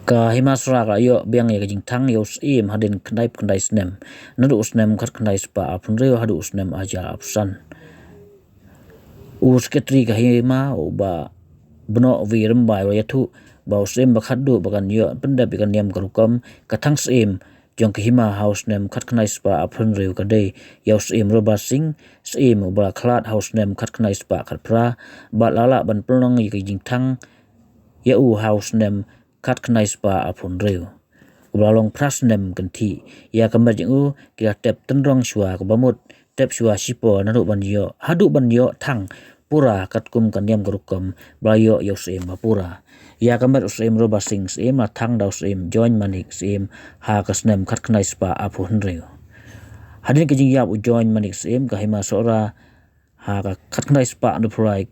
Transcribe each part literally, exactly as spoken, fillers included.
Ka Hima Sohra ka la ïoh biang ïa ka jingthang ïa u Syiem hadien khyndai phew khyndai snem, naduh u snem khatkhyndai spah arphew hynriew haduh u snem ar hajar arphew san. U Secretary ka Hima, u Bah Bnoh V Rymbai, u la ïathuh ba u Syiem ba khatduh ba kan ïoh pyndep ïa ka niam ka rukom, ka thang Syiem jong ka Hima ha u snem khatkhyndai spah arphew hynriew ka dei ïa u Syiem Robert Singh Syiem, uba la khlad ha u snem khatkhyndai spah khatphra, bad la lah ban pynlong ïa ka jingthang ïa u ha u snem khatkhyndai spah arphew hynriew. Kaba la long phra snem kynthih. Ïa ka met jong u ki la tep tynrong shuwa, kaba mut tep shuwa shipor naduh ban ïoh haduh ban ïoh thang pura katkum ka niam ka rukom ba la ïoh ïa u Syiem ba pura. Ïa ka met u Syiem Robert Singh Syiem la thang da u Syiem Join Manik Syiem ha ka snem khatkhyndai spah arphew hynriew. Hadien ka jingïap u Join Manik Syiem, ka Hima Sohra ha ka khatkhyndai spah hynriewphew lai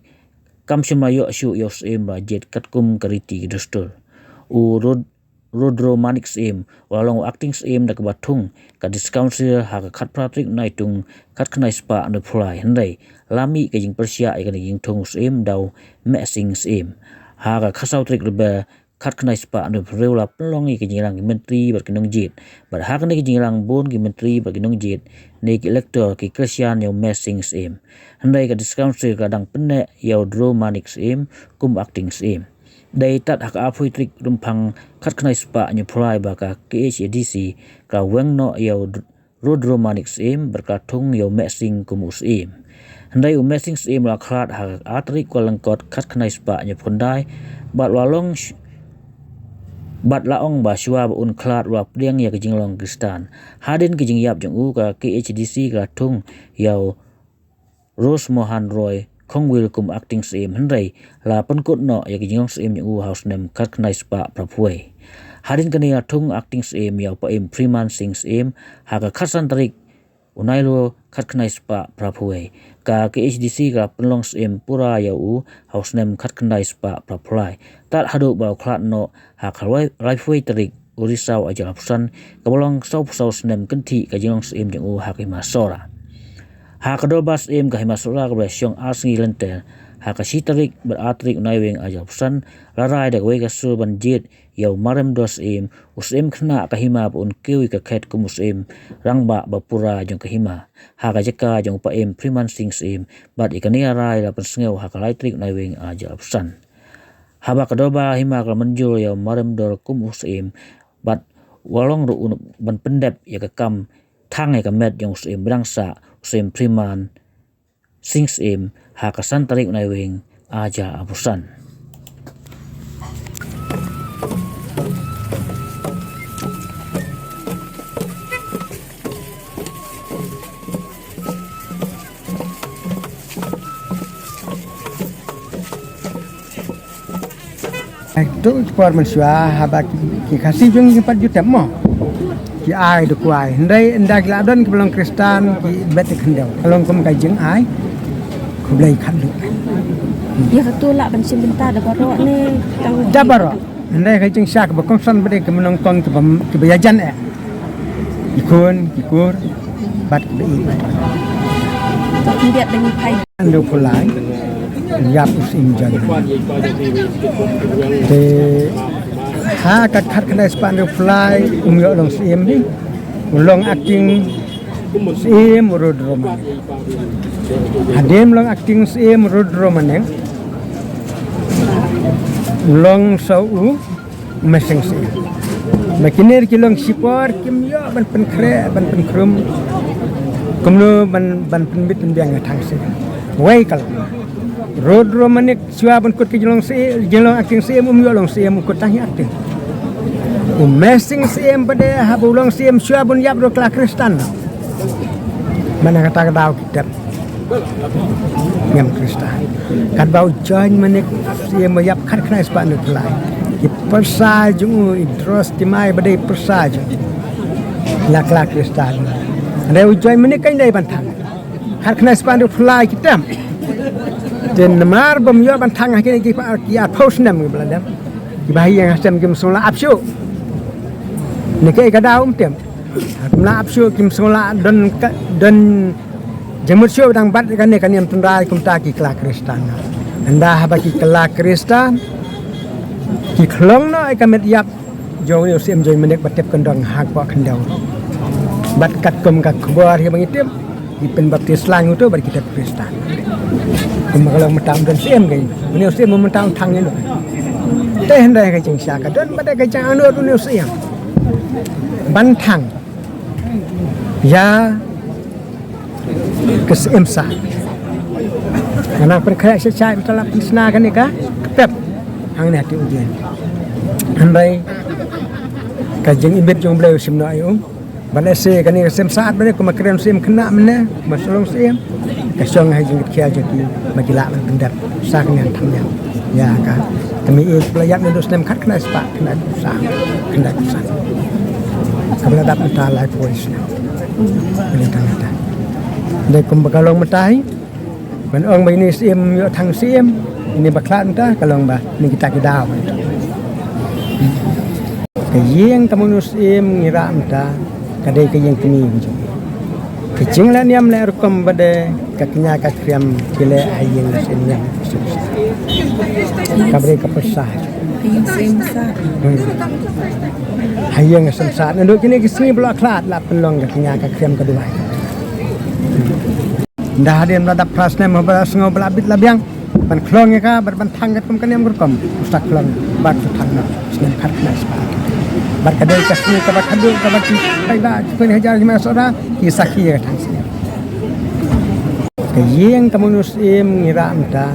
kam shym la ïoh shuh ïa u Syiem ba la jied katkum ka riti ka dustur. U Rud-, Rudro Manik Syiem u la long u acting Syiem da kaba thung ka District Council ha ka khatphra tarik u Naitung khatkhyndai spah hynriewphew lai, hynrei la mih ka jingpyrshah ïa kane ka jingthung u Syiem da u Mehsing Syiem. Ha ka khatsaw tarik Lber khatkhyndai spah hynriewphew hynriew la pynlong ïa ka jingïalang ki myntri bad ki nongjied. Bad ha kane ka jingïalang bun ki myntri bad ki nongjied ne ki elector ki kyrshan ïa u Mehsing Syiem. Hynrei ka District Council ka dang pynneh ïa u Rudro Manik Syiem kum acting Syiem. Dei tad ha ka arphew tarik Rymphang khatkhyndai spah hynñiewphew lai ba ka K H A D C ka weng noh ïa u Rudro Manik Syiem bad ka la thung ïa u Mehsing kum u Syiem. Hynrei u Mehsing Syiem u la khlad ha ka ar tarik Kyllalyngkot khatkhyndai spah hynñiewphew khyndai bad u la long sh-, bad la ong ba shuwa ba un khlad u la pdiang ïa ka jinglong Khristan. Hadien ka jingïap jong u, ka K H A D C ka la thung ïa u Rose Mohan Roy Khongwil kum acting Syiem, hynrei la pynkut noh ïa ka jinglong Syiem jong u ha u snem khatkhyndai spah phraphew wei. Hadien kane la thung acting Syiem ïa u Paiem Freeman Singh Syiem ha ka khatsan tarik u Naitung khatkhyndai spah phraphew wei. Ka K H A D C ka la pynlong Syiem pura ïa u ha u snem khatkhyndai spah phraphew lai, tad haduh ba u khlad noh ha ka lai-, laiphew wei tarik u Risaw ar hajar arphew san, kaba long sawphew saw snem kynthih ka jinglong Syiem jong u ha ka Hima Sohra. Ha ka dorbar Syiem ka Hima Sohra kaba la shong ar sngi lynter ha ka shi tarik bad ar tarik u Naiwieng ar hajar arphew san, la rai da kawei ka sur ban jied ïa u Maremdor Syiem, u Syiem khynnah ka Hima, ba un kiew ïa ka khet kum u Syiem rangbah ba pura jong ka Hima ha ka jaka jong u Paiem Freeman Singh Syiem, bad ïa kane ka rai la pynsngew ha ka lai tarik u Naiwieng ar hajar arphew san. Haba ka dorbar Hima ka la mynjur ïa u Maremdor kum u Syiem, bad u la long ruh u ban pyndep ïa ka kam thang ïa ka met jong u Syiem ba dang sah, u Syiem Freeman Singh Syiem, ha ka san tarik u Naiwieng ar hajar arphew san. Ai, tu ki por mynshuwa haba ki, ki Khasi jong ngi pat ju tep mo. Ki ai da kwai. Hynrei ynda ki la don kiba long Khristan ki bet ïa khyndew. Ka long kum ka jingai khublei khatduh. Ïa katu lah ban shim bynta da baroh ne tang da baroh. Hynrei ka jingshisha kaba kongsan ba dei kiba nyngkong kiba, kiba ïajan eh. Ki khun, ki kur, bad kiba ïeit. Khyndiat da ngi phai. Hynriewphew lai, ïap u Syiem John. Te ha ka khatkhyndai spah hynriewphew lai, um ïoh long Syiem hi. U long acting Syiem u Rudro Manik. Hadien long acting Syiem u Rudro Manik, long sa u Mehsing Syiem. Ba kine ki long shipor kim ïoh ban pynkhreh, ban pynkhrum kumno ban, ban pynbit pynbiang ïa thang Syiem. Wei ka long Rudro Manik shuwa ban kut ka jinglong Syiem, jinglong acting Syiem, um ïoh long Syiem, um kut tang hi acting. U Mehsing Syiem pat de haba u long Syiem shuwa ban ïap ruh ka la Khristan. Mana kata ka daw ki tep ngam Khristan. Katba u John Manik Syiem ba ïap khatkhyndai spah hynriewphew lai, ki pyrsa jong u, i Dros Timai ba dei pyrsa jong u, la ka la Khristan. Hynrei u John Manik kan dei ban thang. Khatkhyndai spah hynriewphew lai ki tep. Te namar bym ïoh ban thang ha kine ki, ki arphew snem kiba la dep, kiba ha ïing ha sem kim sngewlah ap shuh. Ne kaei ka daw, um tip. Kim lah ap shuh, kim sngewlah don ka, don jingmut shuh ba dang bat kane ka niam tynrai, kumta ki kylla Khristan. Ynda haba ki kylla Khristan ki khlong noh ïa ka met ïap Jong u Syiem Joimanik ba tep kyndong ha kpoh khyndew. Bad katkum ka khubor hi ba ngi tip, ngi pynbaptis lang uto bad kita Khristan. Kumba ka long mynta um don Syiem ka, une u Syiem mynta um thang ïa u. Te hynrei ka jingshisha ka don bad ka jingangnud une u Syiem ban thang ïa ka Syiem Sah. Nga nang pynkhreh sha sha mynta la pynshna kane ka kpep hangne ha Tiuj. Hynrei ka jingibit jong U Blei u shim noh ïa u. Ba lehse kane ka Syiem Sah ba dei kumba kren Syiem Khynnah mynne, kumba shlong Syiem. Ka shong ha jingkitkhia jong ki ba ki lah ban pyndep sa ka ngan tham ïa ka. Kmie ïeit ba la ïap naduh snem khatkhyndai spah khyndai phew saw, khyndai phew saw. Kaba la dap mynta laiphew snem. Kane tang mynta. Dei kumba ka long mynta hi. Ban ong ba ine Syiem ïoh thang Syiem, ine ba khlad mynta ka long ba ine kita ki daw. Ka ïing kamon u Syiem ngi rah mynta ka dei ka ïing kmie. Ka jingleh niam leh rukom ba dei ka kñia ka kriam ki leh ha ïing u Syiem niam. Kaba dei ka pyrsa. Hmm. Ha ïing u Syiem Sah. Naduh kine ki sngi ba la khlad la pynlong ka kñia ka kriam ka duwai. Ynda hadien ba la dap phra snem haba la sngew ba la bit la biang ban khlong ïa ka bad ban thang katkum ka niam ka rukom, u sa khlong bad u thang noh snem khatkhyndai spah. Bad ka dei ka sngi kaba khadduh kaba ki paidbah ki khun hajar ki mei Sohra ki sakhi ïa ka thang Syiem. Ka ïing kamon u Syiem ngi rah mynta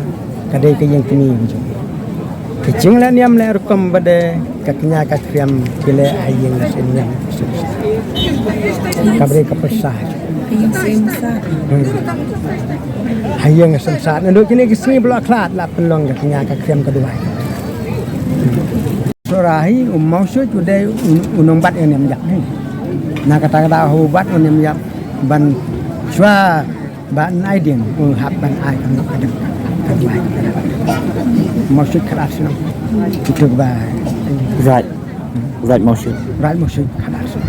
ka dei ka ïing kmie. Ka jingleh niam leh rukom ba dei ka kñia ka kriam ki leh ha ïing u Syiem niam. Kaba dei ka pyrsa. Hmm. Ha ïing u Syiem Sah. Naduh kine ki sngi ba la khlad la pynlong ka kñia ka kriam ka duwai. Sohra hi u Mawshuid u dei u, u nongbat ïa u niam ïap hi. Na kata ka daw u bat u niam ïap ban shuwa ba yn ai dieng u hap ban ai ka ngop ka dep ka duwai. Mawshuid khatar shnong. Itu ba. Right. Right Mawshuid. Right Mawshuid khatar shnong.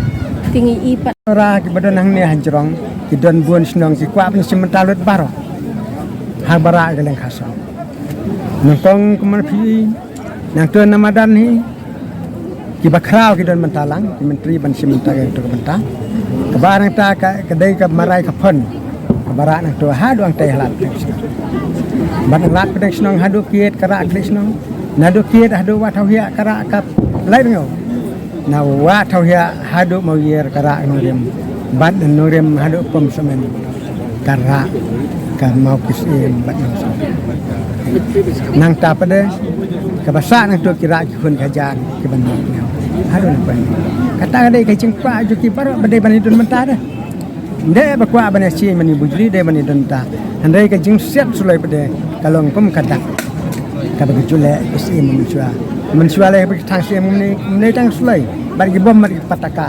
Tingi i pat. Sohra kiba don hangne ha jrong ki don bun shnong ki kwah ban shim bynta lut baroh. Ha ba rah ka lyngkha shnong. Nyngkong kumne phi nangta na madan hi kiba khraw ki don bynta lang, ki myntri ban shim bynta ka, ka bynta. Kaba nangta ka, ka dei ka marai ka phon. Kaba rah nangta haduh hangtai ha Lad Pdeng Shnong. Bad Lad Pdeng Shnong haduh Kied ka rah Khlieh Shnong. Naduh Kied haduh Wah Thawhiah ka rah ka Laitngew. Na Wah Thawhiah haduh Mawïar ka rah Nongrim. Bad Nongrim haduh Pumsahmen ka rah ka Mawkisyiem bad Nongrim. Nangta pat de kaba sah nangta ki rah ki khun ki hajar kiban mawkisyiem. Haduh nangta. Kata ka dei ka jingkwah jong ki baroh ba dei ban ïadon bynta de. Ym dei ba kwah ban ïa shim ban ïa bujli, dei ban ïadon bynta. Hynrei ka jingsiat suloi pat de ka long kum ka dak kaba ki ju leh ki syiem mynshuwa. Mynshuwa leh ba ki thang syiem mynne, mynne tang suloi. Bad ki bom bad ki pataka.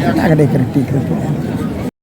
Kata ka dei ka riti ka riti.